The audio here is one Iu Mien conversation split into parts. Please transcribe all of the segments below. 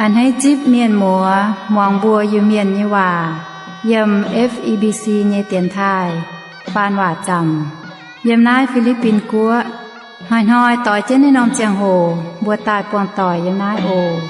A'hneiv zipv mienh muoz muangx mbuo Iu-Mienh nyei waac yiem F E B C nyei dienx taaih faan waac zaamc yiem naaiv Fi^li^bin Guoqv. Hnoi-hnoi doix jienv naaiv norm ziangh hoc mbuo daaih buangh doic yiem naaiv oc.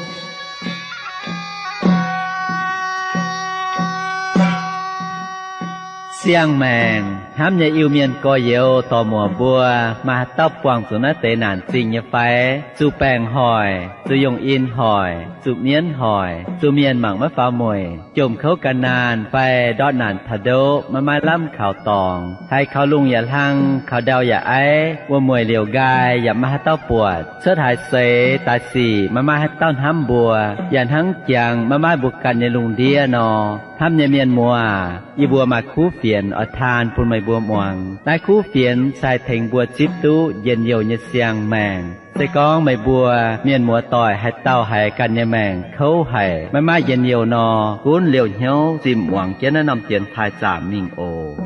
Siang-maengc hnamv nyei Iu-Mienh gorx-youz dorc-muoc mbuo, maaih haaix dauh buangh zuqc naaiv deix naanc zingh nyei fai? Zuqc baengc hoic, zuqc yongh in hoic, zuqc mienv hoic, zuqc mienh mangc maiv faaux mueic, jomc kouv gan naanh fai ndortv naanc taux ndoqv maiv maaih lamh kaux dorngx, haiz kaux lungh yaac hlang, kaux ndau yaac aiv, wuom-mueic liouc nqaai yaac maiv maaih haaix dauh buatc, cuotv haaix seix daaih sic maiv maaih haaix dauh hnamv mbuo, yaac hnangv jangx maiv maaih mbuo ganh nyei lungh ndiev nor. Hnamv nyei mienh muoz, yie mbuo maaih kuv fienx oix taan bun meih mbuo muangx. Naaiv kuv fienx se haih tengx mbuo zipv duqv njien-youh nyei siang-maengc. Se gorngv meih mbuo mienh muoz-doic haaix dauh haiz ganh nyei maengc kouv haic, maiv maaih njien-youh nor, gunv liouh hnyouv zimh muangx jienv naaiv norm dienx taaih zaamc mingh oc.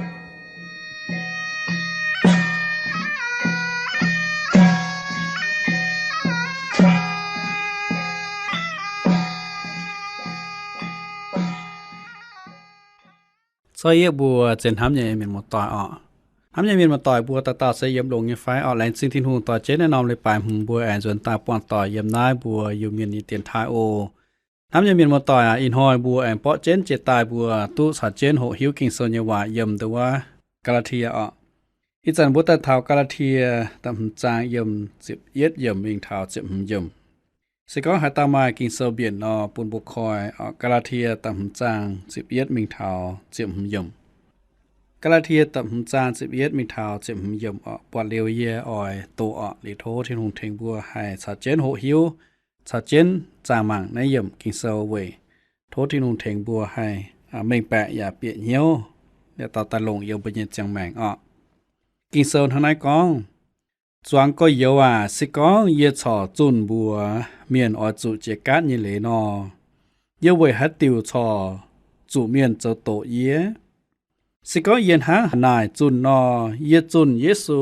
Caux yie mbuo zien hnamv nyei mienh muoz-doic orqc. Hnamv nyei mienh muoz-doic mbuo dauh dauh se yiem longx nyei fai orqc? Laengz zingh Tin-Hungh doix jienv naaiv norm leiz-baaix hmz mbuo aengx nzuonx daaih buangh doic yiem naaiv mbuo Iu-Mienh nyei dienx taaih oc. Hnamv nyei mienh muoz-doic aac, ih hnoi mbuo aengx borqv jienv jiex daaih mbuo duqv caux jienv hoqc hiuv Ging-Sou nyei waac yiem ndau wuov Gaa^laa^tie orqc. Ih zanc mbuo daaih taux Gaa^laa^tie da'hmz zaang yiem ziepc yietv yiemc mingh taux ziepc hmz yiemc. Se gorngv haaix dauh maaih Ging-Sou mbienc nor, bun mbuo koi orqc. Gaa^laa^tie da'hmz zaang ziepc yietv mingh taux ziepc hmz yiemc. Gaa^laa^tie da'hmz zaang ziepc yietv mingh taux ziepc hmz yiemc orqc. Buatc liuz yie oix doqc orqc. Liuz tov Tin-Hungh tengx mbuo haih caux jienv hoqc hiuv, caux jienv zaah mangc naaiv yiemc Ging-Sou weic tov Tin-Hungh tengx mbuo haih mengh baeqc yaac bieqc hnyouv, yaac dauh daaih longc yiem mbuo nyei ziangh maengc orqc. Ging-Sou hnangv naaiv gorngv, Zuangx gorx-youz aac, se gorngv yie corc zunh mbuox mienh oix zuqc jiex gaatv nyei leiz nor, yie weic haaix diuc corc zuqc mienh zoux doqc yie? Se gorngv yie hnangv naaic zunh nor, yie zunh Yesu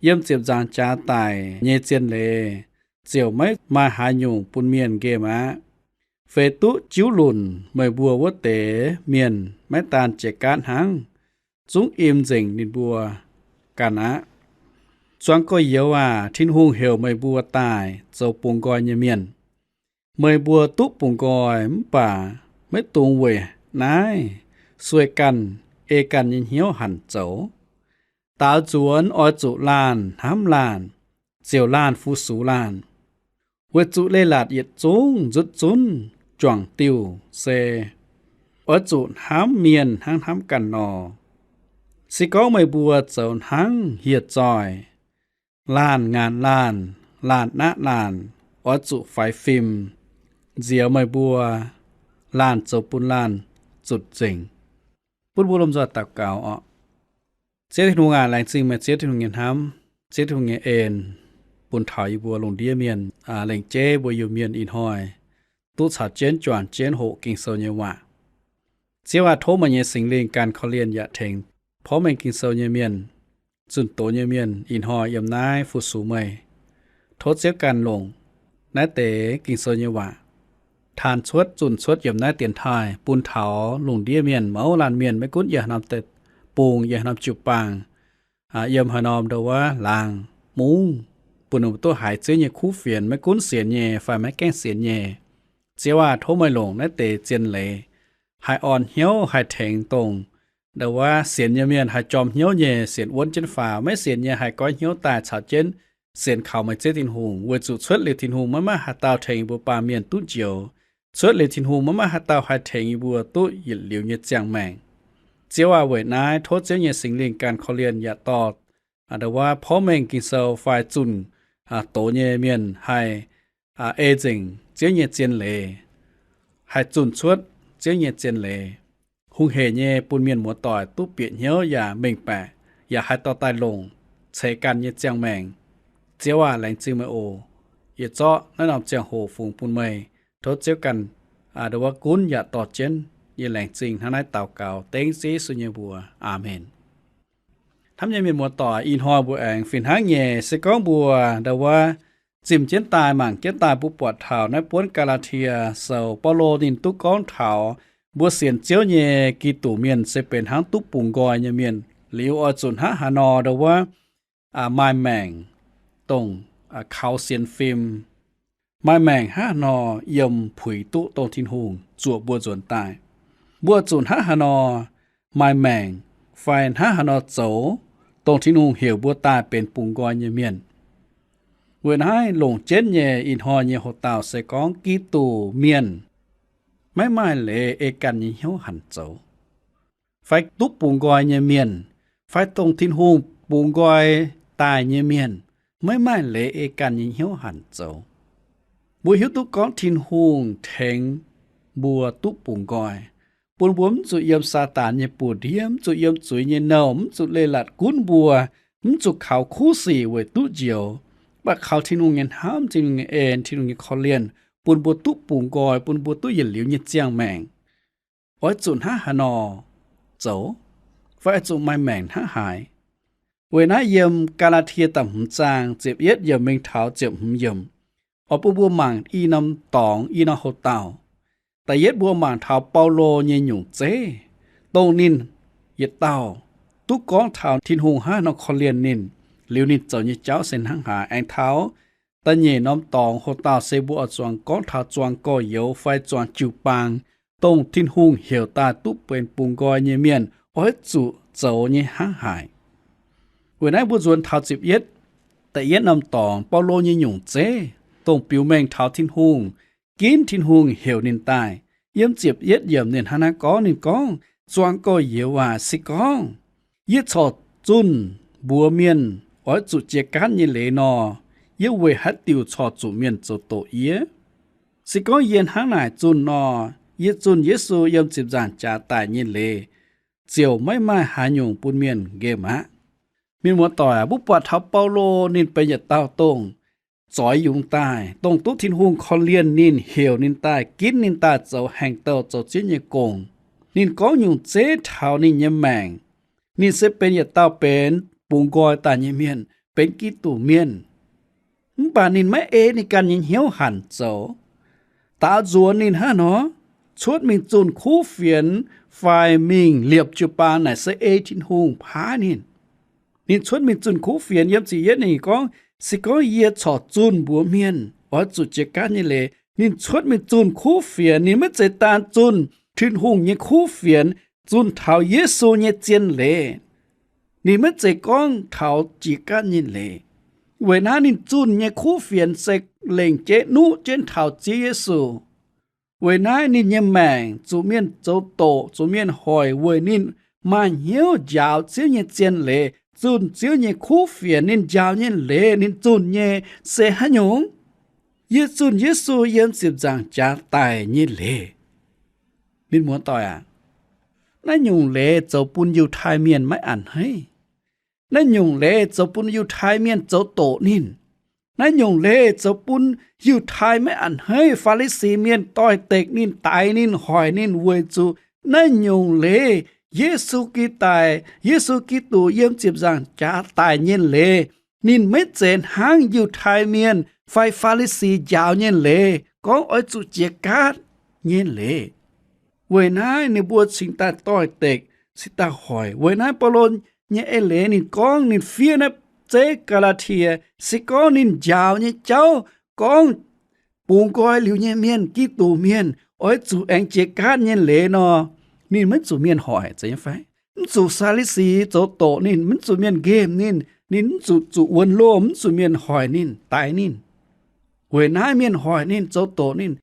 yiem ziepc nzaangc jaax daic nyei zien leiz ziouc maiv maaih haaix nyungc bun mienh nqemh aqv. Feix duqv jiuv lunc meih mbuo wuov deix mienh maiv daan jiex gaatv hnangv, zungv im nzengc ninh mbuo ganh aqv. Zuangx gorx-youz aac, Tin-Hungh heuc meih mbuo daaih zoux bungx nqoi nyei mienh. Meih mbuo duqv bungx nqoi mv baac maiv dungx weic naaiv sueih ganh ei ganh nyei hnyouv hanc zoux. Daaux nzuonx oix zuqc laanh hnamv laanh, ziouc laanh fu-sux laanh. Weic zuqc leiz-latc yietc zungv nzutv zunv juangc diuh se oix zuqc hnamv mienh hnangv hnamv ganh nor. Se gorngv meih mbuo zoux hnangv hieh zoih, laanh ngaatc laanh, laanh naqv laanh, oix zuqc faix fim nziex meih mbuo, laanh zoux bun laanh zutc nzengc. Bun mbuo lomh nzoih daux gaux orqc. Ziouv Tin-Hungh aac, laengz zingh meih Ziouv Tin-Hungh nyei hnamv, Ziouv Tin-Hungh nyei en, bun taux yie mbuo lungh ndiev mienh, lengc jeiv mbuo Iu-Mienh ih hnoi duqv caux jienv juangc jienv hoqc Ging-Sou nyei waac. Ziouv aac, tov meih nyei Singx Lingh ganh korv-lienh yaac tengx porv mengh Ging-Sou nyei mienh, zunh doz nyei mienh ih hnoi yiem naaiv fu-sux meih. Tov Ziouv ganh longc naaiv deix Ging-Sou nyei waac taan cuotv, zunh cuotv yiem naaiv dienx taaih bun taux lungh ndiev mienh mouz laanh mienh, maiv gunv yiem haaix norm deic-bung, yiem haaix norm jiu-baang, yiem haaix norm ndau wuov laangz mungv, bun ninh mbuo duqv haiz Ziouv nyei kuv fienx, maiv gunv sienx nyei fai maiv gaengh sienx nyei. Ziouv aac, tov meih longc naaiv deix zien leiz haih orn hnyouv, haih tengx dongh ndau wuov sienx nyei mienh haih jorm hnyouv nyei sienx wuonv jienv faaux, maiv sienx nyei haih goiv hnyouv daaih caux jienv sienx kaux meih Ziouv Tin-Hungh, weic zuqc cuotv liuz Tin-Hungh maiv maaih haaix dauh tengx yie mbuo baamh mienh duqv njoux. Cuotv liuz Tin-Hungh maiv maaih haaix dauh haih tengx yie mbuo duqv yietc liuz nyei ziangh maengc. Ziouv aac, weic naaiv tov Ziouv nyei Singx Lingh ganh korv-lienh yaac dorh ndau wuov porv mengh Ging-Sou fai zunh doz nyei mienh haih ei nzengc Ziouv nyei zien leiz, haih zunh cuotv Ziouv nyei zien leiz, hungh hec nyei bun mienh muoz-doic duqv bieqc hnyouv yaac mengh baeqc, yaac haih dorh daaih longc ceix ganh nyei ziangh maengc. Ziouv aac, laengz zingh meih oc. Yie zorqv naaiv norm ziangh hoc fungx bun meih. Tov Ziouv ganh ndau wuov gunv yaac dorh jienv. Yie laengz zingh hnangv naaiv daux gaux dengv Ziouv Yesu nyei mbuox. Aamen. Hnamv nyei mienh muoz-doic, ih hnoi mbuo aengx fih hnangv nyei, se gorngv mbuo ndau wuov zimh jienv daaih, mangc jienv daaih, mbuo buatc taux naaiv buonv Gaa^laa^tie Sou, Baulo ninh duqv gorngv taux mbuo sienx Ziouv nyei Giduc mienh se benx hnangv duqv bungx nqoi nyei mienh. Liuz oix zuqc hnangv haaix nor ndongc wuov maaih maengc dongh kaux sienx fim, maaih maengc hnangv haaix nor yiem puix duqv dongh Tin-Hungh zuoqc mbuo nzuonx daaih. Mbuo zuqc hnangv haaix nor maaih maengc fai hnangv haaix nor zoux dongh Tin-Hungh heuc mbuo daaih benx bungx nqoi nyei mienh. Weic naaiv longc jienv nyei ih hnoi nyei hoc-dauh se gorngv Giduc mienh maiv maaih leiz ei ganh nyei hnyouv hanc zoux. Fai duqv bungx nqoi nyei mienh, fai dongh Tin-Hungh bungx nqoi daaih nyei mienh, maiv maaih leiz ei ganh nyei hnyouv hanc zoux. Mbuo hiuv duqv gorngv Tin-Hungh tengx mbuo duqv bungx nqoi, bun mbuo mv zuqc yiem Saadaan nyei buoz-ndiev, mv zuqc yiem zuiz nyei nouh, mv zuqc leiz-latc gunv mbuo, mv zuqc kaux kuv sic weic duqv njoux, mv baac kaux Tin-Hungh nyei hnamv, Tin-Hungh nyei en, Tin-Hungh nyei korv-lienh, bun mbuo duqv bungx nqoi, bun mbuo duqv yietc liuz nyei ziangh maengc. Oix zuqc hnangv haaix nor zoux? Fai oix zuqc maaih maengc hnangv haaix? Weic naaiv yiem Gaa^laa^tie da'hmz zaang ziepc yietv yiemc mingh taux ziepc hmz yiemc, oix bun mbuo mangc i norm dorngx, i norm hoc-dauh. Da'yietv mbuo mangc taux Baulo nyei nyungc zeiv, dongh ninh yietc dauh duqv gorngv taux Tin-Hungh hnangv haaix nor korv-lienh ninh, liuz ninh zoux nyei jauv se hnangv haaix. Aengx taux da'nyeic norm dorngx hoc-dauh se mbuo oix zuangx gorngv taux zuangx gorx-youz fai zuangx jiu-baang, dongh Tin-Hungh heuc daaih duqv benx bungx nqoi nyei mienh, oix zuqc zoux nyei hnangv haaix. Weic naaiv mbuo nzuonx taux ziepc yietv, da'yietv norm dorngx, Baulo nyei nyungc zeiv, dongh biux mengh taux Tin-Hungh, ginv Tin-Hungh heuc ninh daaih. Yiem ziepc yietv yiemc ninh hnangv naaiv gorngv, ninh gorngv, Zuangx gorx-youz aac, se gorngv yie corc zunh mbuox mienh oix zuqc jiex gaatv nyei leiz nor, yie weic haaix diuc corc zuqc mienh zoux doqc yie? Se gorngv yie hnangv naaic zunh nor, yie zunh Yesu yiem ziepc nzaangc jaax daic nyei leiz ziouc maiv maaih haaix nyungc bun mienh nqemh aqv. Mienh muoz-doic aac, mbuo buatc taux Baulo ninh benx yietc dauh dongh zoix yungz daaih, dongh duqv Tin-Hungh korv-lienh ninh, heuc ninh daaih, ginv ninh daaih zoux haengh douh zoux Ziouv nyei gong. Ninh gorngv nyungc zeiv taux ninh nyei maengc. Ninh se benx yietc dauh benx bungx nqoi daaih nyei mienh, benx Giduc mienh. Mv baac ninh maiv ei ninh ganh nyei hnyouv hanc zoux. Daaux nzuonx ninh hnangv nor, cuotv mingh zunh kuv fienx fai mingh liepc jiu-baang naaic se ei Tin-Hungh paaiv ninh. Ninh cuotv mingh zunh kuv fienx, yiem ziepc yietv ninh gorngv, se gorngv yie corc zunh mbuox mienh oix zuqc jiex gaatv nyei leiz. Ninh cuotv mingh zunh kuv fienx, ninh maiv zeiz daan zunh Tin-Hungh nyei kuv fienx, zunh taux Yesu nyei zien leiz. Ninh maiv zeiz gorngv taux jiex gaatv nyei leiz. Weic naaiv ninh zunh nyei kuv fienx se lengc jeiv nuqv jienv taux Ziouv Yesu. Weic naaiv ninh nyei maengc zuqc mienh zoux doqc, zuqc mienh hoic weic ninh maaih hnyouv njaaux Ziouv nyei zien leiz, zunh Ziouv nyei kuv fienx. Ninh njaaux nyei leiz, ninh zunh nyei se haaix nyungc? Yie zunh Yesu yiem ziepc nzaangc jaax daic nyei leiz. Mienh muoz-doic aac, naaiv nyungc leiz zoux bun Yiutai Mienh maiv a'hneiv. Naaiv nyungc leiz zoux bun Yiutai Mienh zoux doqc ninh. Naaiv nyungc leiz zoux bun Yiutai maiv a'hneiv. Faa^li^si Mienh doix-dekc ninh, daix ninh, hoic ninh weic zuqc naaiv nyungc leiz, Yesu Gi-, daic, Yesu Giduc yiem ziepc nzaangc jaax daic nyei leiz, ninh maiv zeiz hnangv Yiutai Mienh fai Faa^li^si njaaux nyei leiz, gorngv oix zuqc jiex gaatv nyei leiz. Weic naaiv ninh mbuo cingx daaih doix-dekc, cingx daaih hoic. Weic naaiv Baulo nyei eix leiz ninh gorngv ninh fiev naaiv zeiv Gaa^laa^tie, se gorngv ninh njaaux nyei jauv gorngv bungx nqoi liuz nyei mienh, Giduc mienh, oix zuqc aengx jiex gaatv nyei leiz nor, ninh maiv zuqc mienh hoic, zeiz nyei fai? Mv zuqc Faa^li^si zoux doqc ninh, mv zuqc mienh nqemh ninh, ninh mv zuqc zuqc wuonx loh, mv zuqc mienh hoic ninh, daix ninh. Weic naaiv mienh hoic ninh, zoux doqc ninh,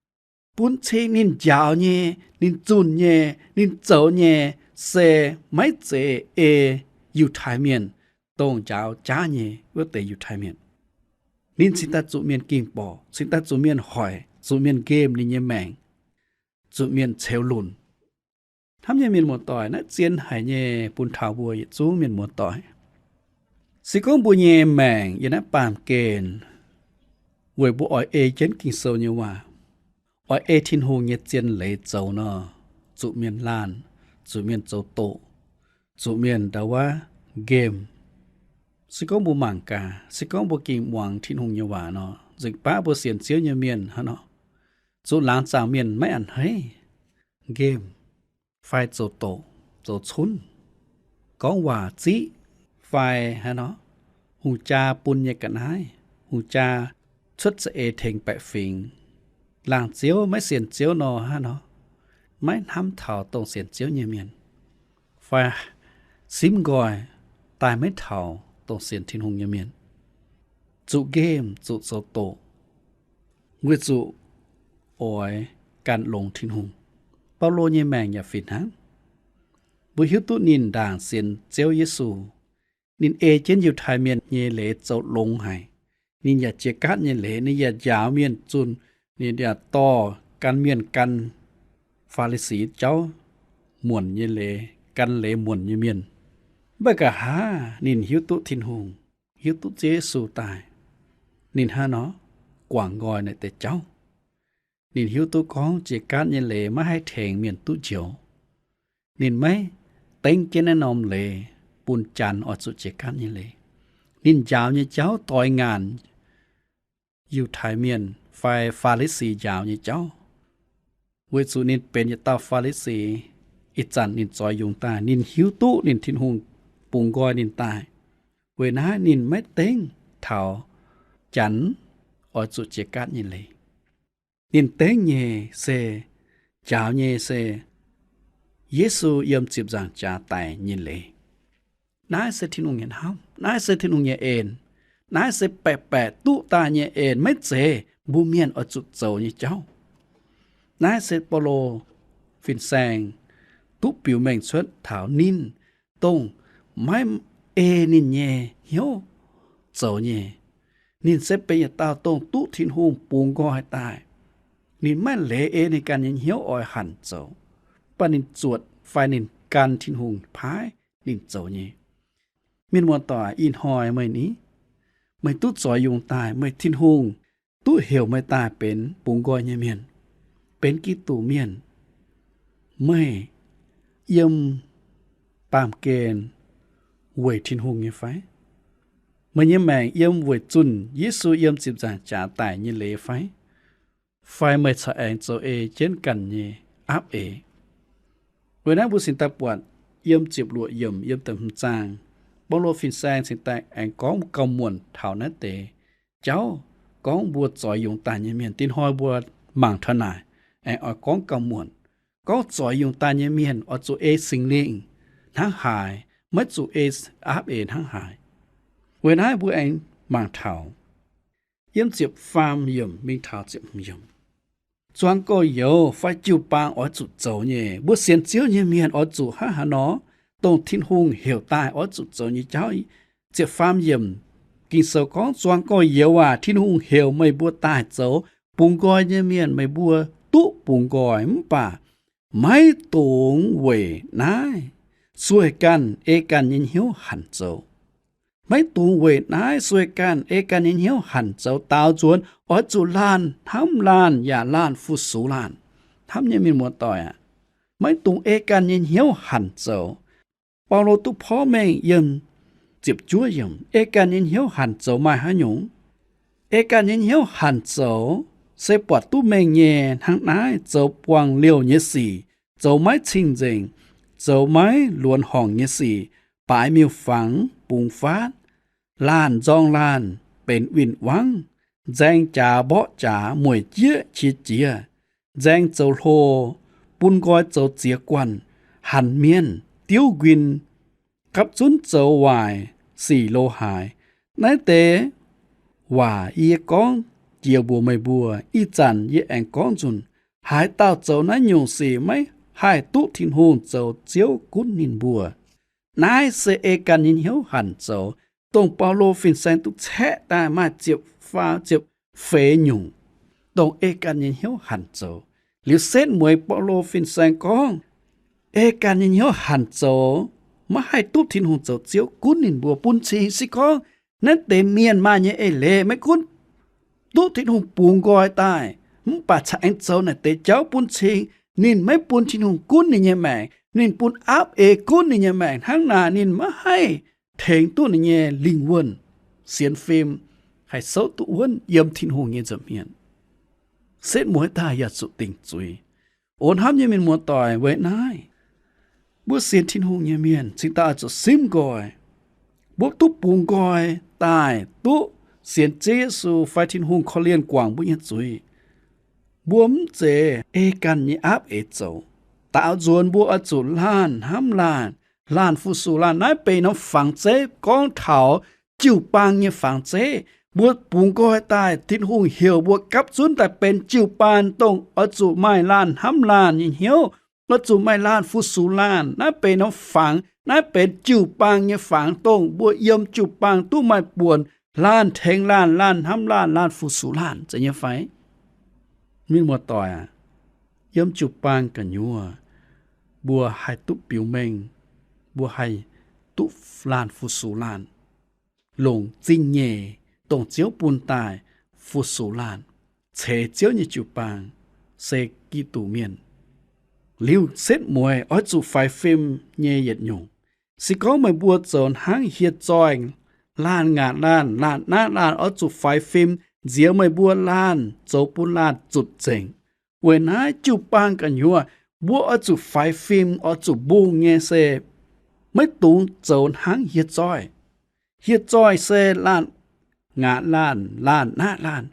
bun cing ninh njaaux nyei, ninh zunh nyei, ninh zoux nyei se maiv zeiz ei Yiutai Mienh, dongh njaaux jaav nyei wuov deix Yiutai Mienh. Ninh cingx daaih zuqc mienh ging-borqc, cingx daaih zuqc mienh hoic, zuqc mienh nqemh ninh nyei maengc, zuqc mienh ceux lunc. Hnamv nyei mienh muoz-doic, naaiv zien haic nyei bun taux mbuo yietc zungv mienh muoz-doic. Se gorngv mbuo nyei maengc yiem naaiv baamh gen weic mbuo oix ei jienv Ging-Sou nyei waac, oix ei Tin-Hungh nyei zien leiz zoux nor, zuqc mienh laanh, zuqc mienh zoux doqc, zuqc mienh ndau wuov nqemh. Se gorngv mbuo mangc gaax, se gorngv mbuo ging muangx Tin-Hungh nyei waac nor, nzengc baav mbuo sienx Ziouv nyei mienh hnangv nor, zuqc laangz zaangc mienh maiv a'hneiv, nqemh, fai zoux doqc, zoux cunv, gorngv waac ziqv, fai hnangv nor, hungh jaa bun nyei ga'naaiv, hungh jaa cuotv za'eix tengx baeqc fingx, laangz Ziouv maiv sienx Ziouv nor hnangv nor, maiv hnamv taux dongh sienx Ziouv nyei mienh, fai simv nqoi daaih maiv taux dongh sienx Tin-Hungh nyei mienh, zuqc nqemh zuqc zoux doqc, weic zuqc oix gan longx Tin-Hungh. Baulo nyei maengc yaac fih hnangv. Mbuo hiuv duqv ninh ndaangc sienx Ziouv Yesu. Ninh ei jienv Yiutai Mienh nyei leiz zoux longx haic. Ninh yaac jiex gaatv nyei leiz, ninh yaac njaaux mienh zunh, ninh yaac dorh gan mienh gan Faa^li^si jauv muonc nyei leiz, gan leiz muonc nyei mienh. Mv baac nqa'haav ninh hiuv duqv Tin-Hungh, hiuv duqv Ziouv Yesu daaih, ninh hnangv nor guangc nqoi naaiv deix jauv. Ninh hiuv duqv gorngv jiex gaatv nyei leiz maiv haih tengx mienh duqv njoux. Ninh maiv dengv jienv naaiv norm leiz bun Janx oix zuqc jiex gaatv nyei leiz. Ninh njaaux nyei jauv doix ngaanc Yiutai Mienh fai Faa^li^si njaaux nyei jauv, weic zuqc ninh benx yietc dauh Faa^li^si. Ih zanc ninh zoix yungz daaih, ninh hiuv duqv ninh Tin-Hungh bungx nqoi ninh daaih. Weic naaiv ninh maiv dengv taux Janx oix zuqc jiex gaatv nyei leiz. Ninh dengv nyei se, njaaux nyei se Yesu yiem ziepc nzaangc jaax daic nyei leiz. Naaiv se Tin-Hungh nyei hnamv. Naaiv se Tin-Hungh nyei en. Naaiv se baeqc baeqc duqv daaih nyei en, maiv zeiz mbuo mienh oix zuqc zoux nyei jauv. Naaiv se Baulo fin-saeng duqv biux mengh cuotv taux ninh dongh maiv ei ninh nyei hnyouv zoux nyei. Ninh se benx yietc dauh dongh duqv Tin-Hungh bungx nqoi daaih. Ninh maiv leiz ei ninh ganh nyei hnyouv oix hanc zoux, mv baac ninh zuotc fai ninh gan Tin-Hungh paaiv ninh zoux nyei. Mienh muoz-doic, ih hnoi meih ni, meih duqv zoix yungz daaih, meih Tin-Hungh duqv heuc meih daaih benx bungx nqoi nyei mienh, benx Giduc mienh. Meih yiem baamh gen weic Tin-Hungh nyei fai? Meih nyei maengc yiem weic zunh Yesu yiem ziepc nzaangc jaax daic nyei leiz fai? Fai meih corc aengx zoux ei jienv ganh nyei aapv eix? Weic naaiv mbuo cingx daaih buatc yiem ziepc luoqc yiemc yiem da'hmz zaang, Baulo fin-saeng cingx daaih aengx gorngv gauh muonc taux naaiv deix jauv, gorngv mbuo zoix yungz daaih nyei mienh. Ih hnoi mbuo mangc taux naaic, aengx oix gorngv gauh muonc. Gorngv zoix yungz daaih nyei mienh oix zuqc ei Singx Lingh hnangv haaix, maiv zuqc ei aapv eix hnangv haaix. Weic naaiv mbuo aengx mangc taux yiem ziepc faam yiemc mingh taux ziepc hmz yiemc. Zuangx gorx-youz fai jiu-baang oix zuqc zoux nyei. Mbuo sienx Ziouv nyei mienh oix zuqc hnangv haaix nor, dongh Tin-Hungh heuc daaih oix zuqc zoux nyei jauv. Ziepc faam yiemc, Ging-Sou gorngv, Zuangx gorx-youz aac, Tin-Hungh heuc meih mbuo daaih zoux bungx nqoi nyei mienh. Meih mbuo duqv bungx nqoi, mv baac maiv dungx weic naaiv sueih ganh ei ganh nyei hnyouv hanc zoux. Maiv dungx weic naaiv sueih ganh ei ganh nyei hnyouv hanc zoux, daaux nzuonx oix zuqc laanh hnamv laanh yaac laanh fu-sux laanh. Hnamv nyei mienh muoz-doic aac, maiv dungx ei ganh nyei hnyouv hanc zoux. Baulo duqv porv mengh yiem ziepc juov yiemc, ei ganh nyei hnyouv hanc zoux maaih haaix nyungc? Ei ganh nyei hnyouv hanc zoux se buatc duqv mengh nyei hnangv naaiv: zoux buangh liouh nyei sic, zoux maiv cing-nzengc, zoux maiv luonx horngc nyei sic, baaix miuc-fangx bungx faatv, laanh nzorng laanh, benx win-wangv, nzaeng jaax mborqv jaax, mueic jieqv qiex jiez, nzaeng zoux hlo, bun nqoi zoux ziex guanh, hanc mienh, diuv nquin, gapv zunv zoux waaic sic lo haaix. Naaiv deix waac yie gorngv jiex mbuox meih mbuo, ih zanc yie aengx gorngv nzunc. Haaix dauh zoux naaiv nyungc sic maiv haih duqv Tin-Hungh zoux Ziouv gunv ninh mbuo. Naaiv se ei ganh nyei hnyouv hanc zoux, dongh Baulo fin-saeng duqv caeqv daaih maaih ziepc faam, ziepc feix nyungc, dongh ei ganh nyei hnyouv hanc zoux. Liuz setv mueiz Baulo fin-saeng gorngv, ei ganh nyei hnyouv hanc zoux maiv haih duqv Tin-Hungh zoux Ziouv gunv ninh mbuo. Bun cing se gorngv naaiv deix mienh maaih nyei eix leiz maiv gunv duqv Tin-Hungh bungx nqoi daaih, mv baac caux aengx zoux naaic deix jauv, bun cing ninh maiv bun Tin-Hungh gunv ninh nyei maengc. Ninh bun aapv eix gunv ninh nyei maengc. Hnangv naaic ninh maiv haih tengx duqv ninh nyei lingh wuonh, sienx fim, haih souv duqv wuonv yiem Tin-Hungh nyei nza'hmien. Setv mueiz daaih yaac zuqc dingc zuiz. O hnamv nyei mienh muoz-doic, weic naaiv mbuo sienx Tin-Hungh nyei mienh cingx daaih oix zuqc simv nqoi. Mbuo duqv bungx nqoi daaih duqv sienx Ziouv Yesu fai Tin-Hungh korv-lienh guangc mbuo nyei zuiz. Mbuo mv zeiz ei ganh nyei aapv eix zoux. Daaux nzuonx mbuo oix zuqc laanh hnamv laanh, laanh fu-sux laanh. Naaiv benx norm fangx zeiv gorngv taux jiu-baang nyei fangx zeiv. Mbuo bungx nqoi daaih, Tin-Hungh heuc mbuo gapv zunv daaih benx jiu-baang, dongh oix zuqc maaih laanh hnamv laanh nyei hnyouv, oix zuqc maaih laanh fu-sux laanh. Naaiv benx norm fangx, naaiv benx jiu-baang nyei fangx, dongh mbuo yiem jiu-baang duqv maaih buonc, laanh tengx laanh, laanh hnamv laanh, laanh fu-sux laanh, zeiz nyei fai? Mienh muoz-doic aac, yiem jiu-baang gu'nyuoz mbuo haih duqv biux mengh, mbuo haih duqv laanh fu-sux laanh, longc zingh nyeic dongh Ziouv bun daaih fu-sux laanh, ceix Ziouv nyei jiu-baang, se Giduc Mienh. Liuz setv mueiz oix zuqc faix fim nyei yietc nyungc. Se gorngv meih mbuo zoux hnangv hieh zoih, laanh ngaatc laanh, laanh naqv laanh, oix zuqc faix fim nziex meih mbuo laanh zoux bun laanh zutc nzengc. Weic naaiv jiu-baang gu'nyuoz mbuo oix zuqc faix fim, oix zuqc mbungh nyei se maiv dungx zoux hnangv hieh zoih. Hieh zoih se laanh ngaatc laanh, laanh naqv laanh,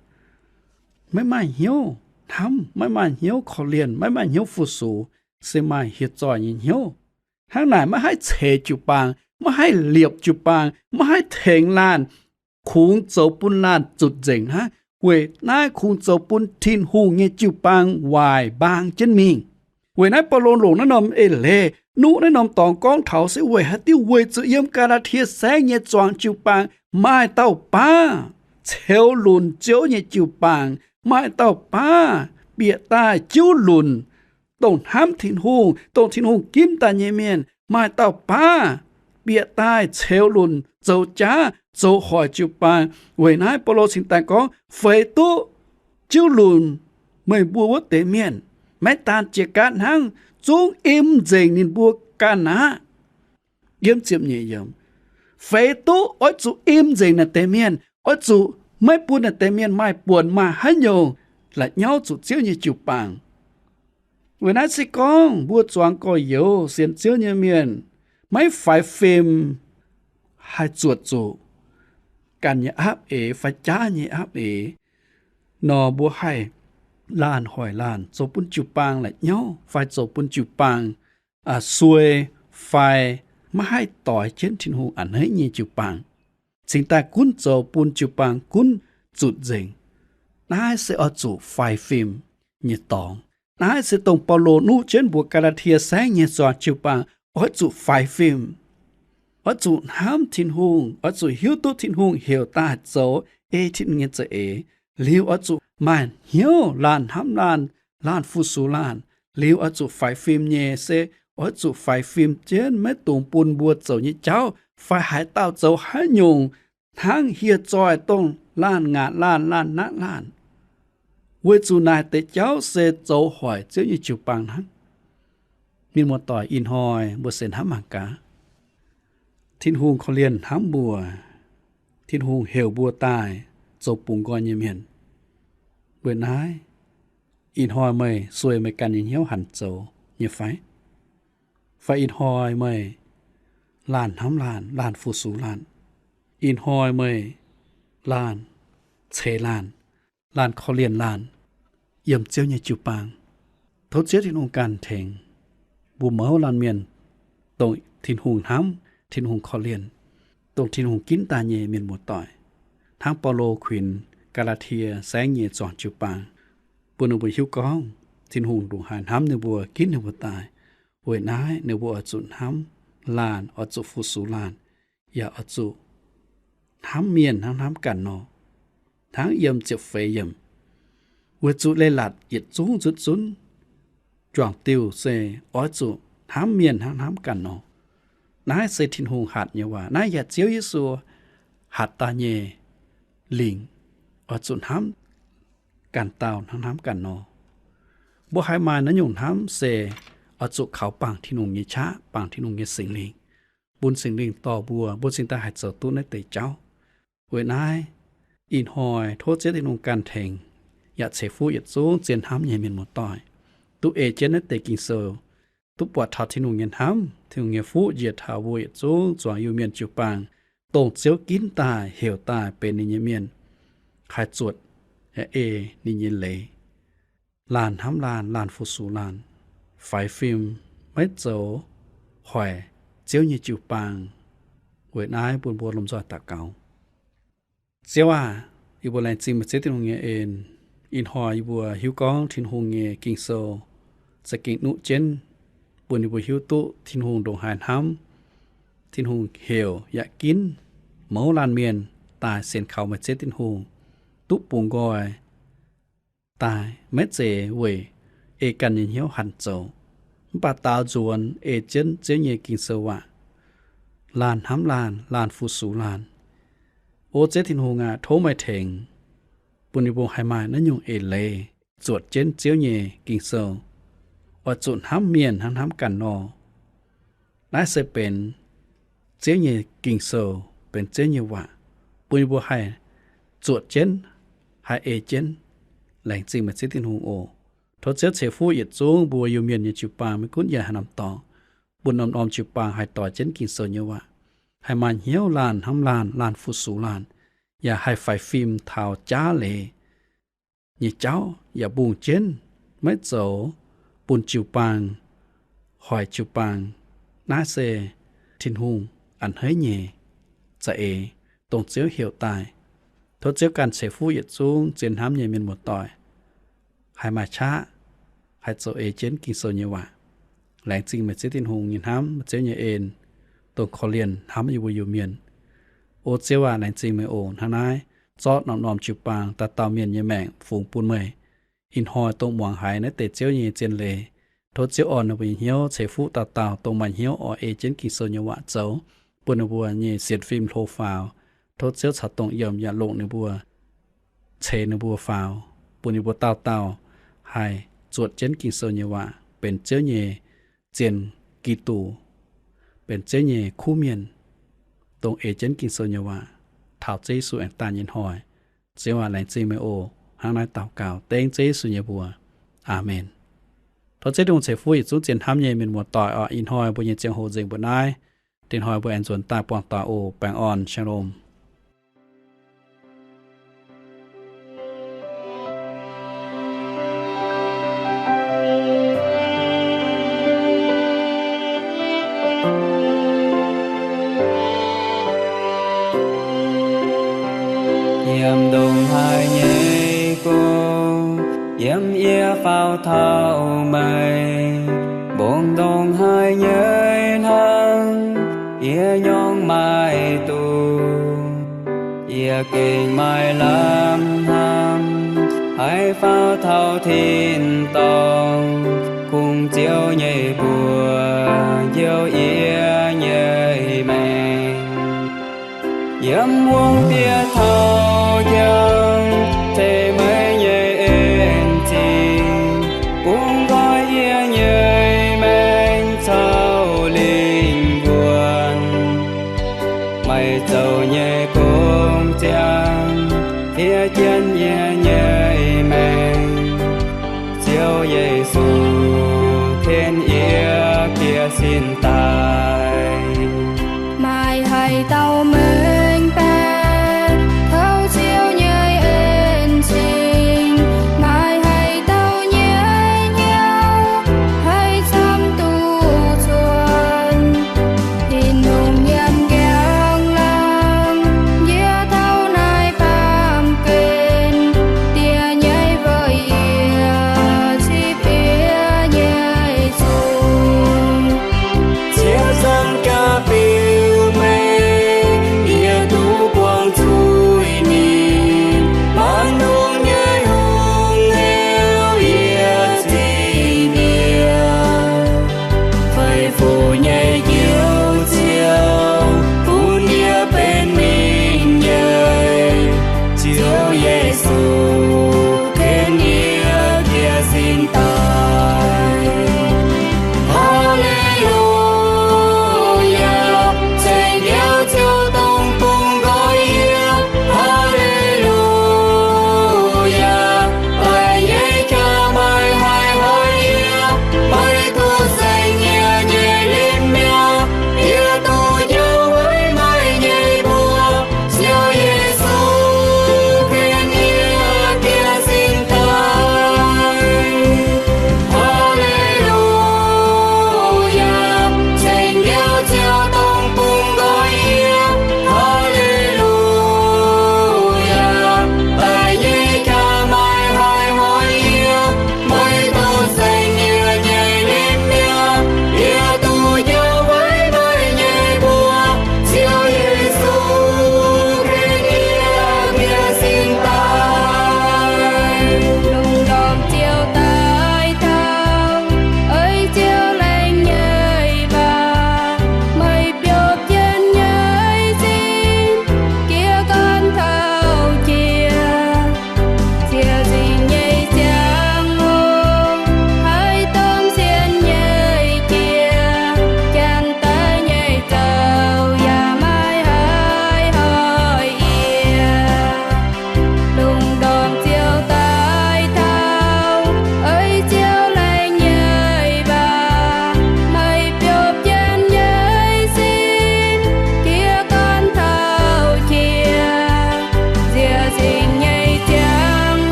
maiv maaih hnyouv hnamv, maiv maaih hnyouv korv-lienh, maiv maaih hnyouv fu-sux, se maaih hieh zoih nyei hnyouv. Hnangv naaic maiv haih ceix jiu-baang, maiv haih liepc jiu-baang, maiv haih tengx laanh, kungx zoux bun laanh zutc nzengc hnangv. Weic naaiv kungx zoux bun Tin-Hungh nyei jiu-baang waaic mbaang jienv mingh. Weic naaiv Baulo longc naaiv norm eix leiz, nuqv naaiv norm dorngx gorngv taux se weic haaix diuc? Weic zuqc yiem Gaa^laa^tie Saengv nyei zuangx jiu-baang maaih dauh baav ceux lunc Ziouv nyei jiu-baang, maaih dauh baav bieqc daaih jiuv lunc, dongh hnamv Tin-Hungh, dongh Tin-Hungh ginv daaih nyei mienh, maaih dauh baav bieqc daaih ceux lunc zoux jaav zoux hoic jiu-baang. Weic naaiv Baulo cingx daaih gorngv, feix duqv jiuv lunc meih mbuo wuov deix mienh, maiv daan jiex gaatv hnangv, zungv im nzengc ninh mbuo ganh aqv. Yiem ziepc nyeic yiemc, feix duqv oix zuqc im nzengc naaiv deix mienh, oix zuqc maiv bun naaiv deix mienh maaih buonc maaih haaix nyungc la'nyauv zuqc Ziouv nyei jiu-baang. Weic naaiv se gorngv mbuo zuangx gorx-youz sienx Ziouv nyei mienh maiv faix fim haih zuotc zuqc ganh nyei aapv eix fai jaav nyei aapv eix nor, mbuo haih laanh hoic laanh, zoux bun jiu-baang la'nyauv fai zoux bun jiu-baang suei fai maiv haih doix jienv Tin-Hungh a'hneiv nyei jiu-baang, cingx daaih gunv zoux bun jiu-baang gunv zutc nzengc. Naaiv se oix zuqc faix fim nyei dorngx. Naaiv se dongh Baulo nuqv jienv mbuox Gaa^laa^tie Saengv nyei zuangx jiu-baang oix zuqc faix fim, oix zuqc hnamv Tin-Hungh, oix zuqc hiuv duqv Tin-Hungh heuc daaih zoux ei Tin-Hungh nyei za'eix. Liuz oix zuqc maaih hnyouv laanh hnamv laanh, laanh fu-sux laanh. Liuz oix zuqc faix fim nyei se oix zuqc faix fim jienv maiv dungx bun mbuo zoux nyei jauv fai haaix dauh zoux haaix nyungc hnangv hieh zoih dongh laanh ngaatc laanh, laanh naqv laanh, weic zuqc naaic deix jauv se zoux hoic Ziouv nyei jiu-baang hnangv. Mienh muoz-doic, ih hnoi mbuo se hnamv mangc gaax, Tin-Hungh korv-lienh hnamv mbuo. Tin-Hungh heuc mbuo daaih zoux bungx nqoi nyei mienh. Weic naaiv, ih hnoi meih sueih meih ganh nyei hnyouv hanc zoux nyei fai? Fai ih hnoi meih laanh hnamv laanh, laanh fu-sux laanh? Ih hnoi meih laanh ceix laanh, laanh korv-lienh laanh yiem Ziouv nyei jiu-baang? Tov Ziouv Tin-Hungh ganh tengx mbuo mouz laanh mienh, dongh Tin-Hungh hnamv, Tin-Hungh korv-lienh, dongh Tin-Hungh ginv daaih nyei mienh muoz-doic, hnangv Baulo kuinx Gaa^laa^tie Saengv nyei zuangx jiu-baang, bun ninh mbuo hiuv gorngv Tin-Hungh ndongc haaix hnamv ninh mbuo, ginv ninh mbuo daaih. Weic naaiv ninh mbuo oix zuqc hnamv laanh, oix zuqc fu-sux laanh, yaac oix zuqc hnamv mienh hnangv hnamv ganh nor, hnangv yiem ziepc feix yiemc, weic zuqc leiz-latc yietc zungv nzutv zunv juangc diuh se oix zuqc hnamv mienh hnangv hnamv ganh nor. Naaiv se Tin-Hungh hatc nyei waac. Naaiv yaac Ziouv Yesu hatc daaih nyei lingc, oix zuqc hnamv ganh dauh hnangv hnamv ganh nor. Mbuo haiz maaih naaiv nyungc hnamv se oix zuqc kaux bangc Tin-Hungh nyei qaqv, bangc Tin-Hungh nyei Singx Lingh, bun Singx Lingh dorh mbuo, mbuo cingx daaih haih zoux duqv naaiv deix jauv. Weic naaiv, Ih hnoi tov Ziouv Tin-Hungh ganh tengx yaac ceix fuqv yietc zungv zien hnamv nyei mienh muoz-doic, duqv ei jienv naaiv deix Ging-Sou, duqv buatc taux Tin-Hungh nyei hnamv, Tin-Hungh nyei fuqv njiec taux mbuo yietc zungv zuangx Iu-Mienh jiu-baang, dongh Ziouv ginv daaih heuc daaih benx ninh nyei mienh, haih zuotc, haih ei ninh nyei leiz. Laanh hnamv laanh, laanh fu-sux laanh, faix fim, maiv zoux hoic Ziouv nyei jiu-baang. Weic naaiv bun mbuo lomh nzoih daux gaux. Ziouv aah! Yie mbuo laengz zingh meih Ziouv Tin-Hungh nyei en. Ih hnoi yie mbuo hiuv gorngv Tin-Hungh nyei Ging-Sou za'gengh nuqv jienv, bun yie mbuo hiuv duqv Tin-Hungh ndongc haaix hnamv. Tin-Hungh heuc yaac ginv mouz laanh mienh daaih sienx kaux meih Ziouv Tin-Hungh, duqv bungx nqoi daaih maiv zeiz weic ei ganh nyei hnyouv hanc zoux, mv baac daaux nzuonx ei jienv Ziouv nyei Ging-Sou waac. Laanh hnamv laanh, laanh fu-sux laanh. O Ziouv Tin-Hungh aac, tov meih tengx, bun yie mbuo haih maaih naaiv nyungc eix leiz zuotc jienv Ziouv nyei Ging-Sou, oix zuqc hnamv mienh hnangv hnamv ganh nor. Naaiv se benx Ziouv nyei Ging-Sou, benx Ziouv nyei waac, bun yie mbuo haih zuotc jienv, haih ei jienv. Laengz zingh meih Ziouv Tin-Hungh oc. Tov Ziouv ceix fuqv yietc zungv mbuo Iu-Mienh nyei jiu-baang, maiv gunv yiem haaix norm dorngx, bun norm-norm jiu-baang haih doix jienv Ging-Sou nyei waac, haih maaih hnyouv laanh hnamv laanh, laanh fu-sux laanh, yaac haih faix fim taux jaav leiz nyei jauv, yaac mbungh jienv, maiv zoux bun jiu-baang hoic jiu-baang. Naaiv se Tin-Hungh a'hneiv nyei za'eix, dongh Ziouv heuc daaih. Tov Ziouv ganh ceix fuqv yietc zungv zien hnamv nyei mienh muoz-doic, haih maaih qaqv haih zoux ei jienv Ging-Sou nyei waac. Laengz zingh meih Ziouv Tin-Hungh nyei hnamv, meih Ziouv nyei en, dongh korv-lienh hnamv yie mbuo Iu-Mienh. O Ziouv aac, laengz zingh meih oc. Hnangv naaiv zorqv norm-norm jiu-baang dauh dauh mienh nyei maengc fungx bun meih. Ih hnoi dongh muangx haiz naaiv deix Ziouv nyei zien leiz, tov Ziouv orn ninh mbuo nyei hnyouv ceix fuqv dauh dauh dongh maaih hnyouv oix ei jienv Ging-Sou nyei waac zoux, bun ninh mbuo nyei sienx fim hlo faaux. Tov Ziouv caux dongh yiem yaac longc ninh mbuo, ceix ninh mbuo faaux, bun ninh mbuo dauh dauh haih zuotc jienv Ging-Sou nyei waac, benx Ziouv nyei zien Giduc, benx Ziouv nyei kuv mienh, dongh ei jienv Ging-Sou nyei waac, taux Ziouv Yesu aengx daaih nyei hnoi. Ziouv aac, laengz zingh meih oc. Hnangv naaiv daux gaux dengv Ziouv Yesu nyei mbuox. Aamen. Tov Ziouv Tin-Hungh ceix fuqv yietc zungv zien hnamv nyei mienh muoz-doic oc. Ih hnoi mbuo nyei ziangh hoc nzengc mbuo naaiv. Dinh hnoi mbuo aengx nzuonx daaih buangh doic oc. Baengh orn, Shalom. Yiem ndongc haaix nyei gong, yiem yie faaux taux meih, mbong ndongc haaix nyei hnangv, yie nyorng maaih duqv. Yie gengh maaih lamh hnamv, haih faaux taux tin-dorngh, kungx Ziouv nyei mbuox njoux yie nyei maengc. Yiem wuonh bieqc taux jangx, zeiz meih nyei en zingh, bungx nqoi yie nyei maengc caux lingh wuonh. Meih zoux nyei gong ziangh, fiev jienv yie nyei maengc. Ziouv Yesu, tien yie jiex sin daaih. Maaih haaix dauh mengh baeqc taux Ziouv nyei en zingh? Maaih haaix dauh nyei hnyouv haih camv duqv zuotc? Tin-Hungh nyiemc njang-laangc, yie taux naaiv baamh gen, Die nyei weic yie zipv yie nyei zuiz. Ziouv zungv jaa biux meih,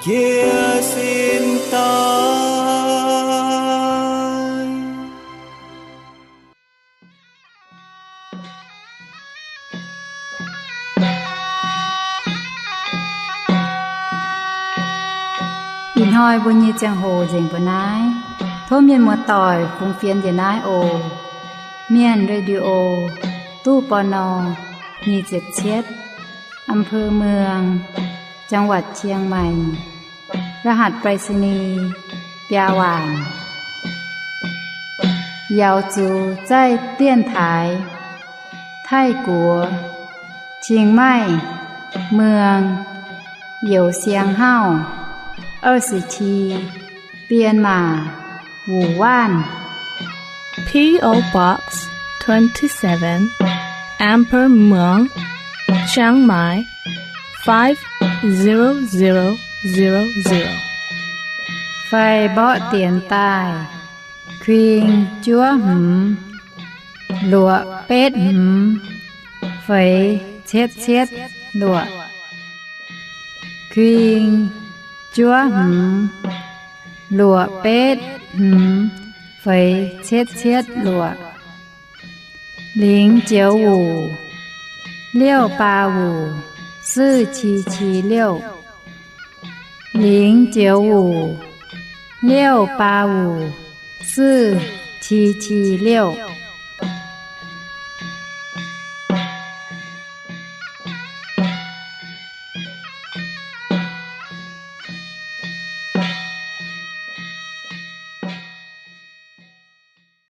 yie sin daaih. Ih hnoi mbuo nyei ziangh hoc nzengc mbuo naaiv. Tov mienh muoz-doic fungx fienx njiec naaiv oc. Mienh Radio, ตู้ ปณ. nyic ziepc cietv, อำเภอเมือง จังหวัดเชียงใหม่ รหัสไปรษณีย์ biaa waanc. 瑶族在电台 Taiv-Guoqv, Chiang Mai, Mueang, Youz Siang Hauv, 二十七, Bienh Maac, Wuc Waanv. P O Box twenty-seven, อำเภอเมือง Chiang Mai, five zero zero zero zero. Fai mborqv dienx daaih, kuing juov hmz, luoqc betv hmz, feix cietv cietv luoqc. Kuing juov hmz, luoqc betv hmz, feix cietv cietv luoqc. 零九五, 六八五, 四七七六. 零九五, 六八五, 四七七六.